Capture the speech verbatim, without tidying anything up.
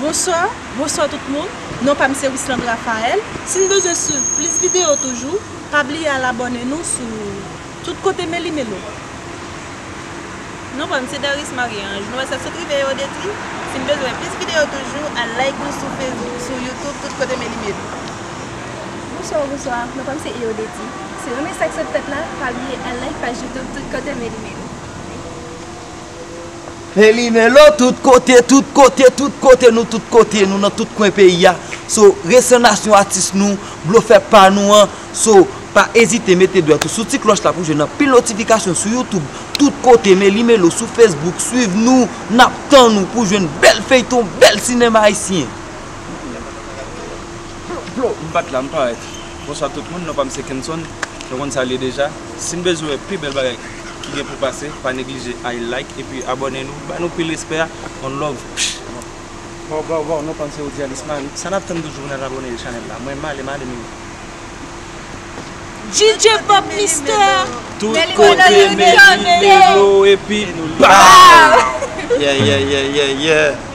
Bonswa, bonswa tout moun. Non pa m se Wisland Raphaël. Si n bezwen swiv plis videyo toujou, pa bliye al abòne nou sou tout kote Meli Melo. Non pa m se Daris Marie Ange. Nou wè sa sot rive yo detwi. Si n bezwen plis videyo toujou, al like nou sou Facebook, sou YouTube, tout kote Meli Melo. Bonswa, bonswa. Non pa m se Eodeti. Si w renmen sa k sot fèt la, pa bliye al like paj YouTube tout kote Meli Melo. Meli Melo tout kote, tout kote, tout kote, nou tout kote, nou nan tout kwen peyi a. So, resan nasyon atis nou, blofè pa nou an. So, pa ezite mete dwèt ou sou ti klòch la pou jwenn anpil notifikasyon sou YouTube. Tout kote, Meli Melo sou Facebook, swiv nou, n ap tann ou pou jwenn bèl feyton, bèl sinema ayisyen. Blo, m pa t la, m parèt. Bonswa tout moun, non pa m se Kenson. Nou konn sa l ye deja. Si n bezwen wè pi bèl bagay ki gen pou pase, pa neglije al like epi abòne nou. Ba nou pil respè a. One love. Baw, baw, baw, non pa m se Odialis Marie. Sa n ap tann toujou pou n al abòne chanèl la. Mwen m ale, m ale, men. DJ Pop Mister. Tout kote Meli Melo epi nou la. Yeah, yeah, yeah, yeah, yeah.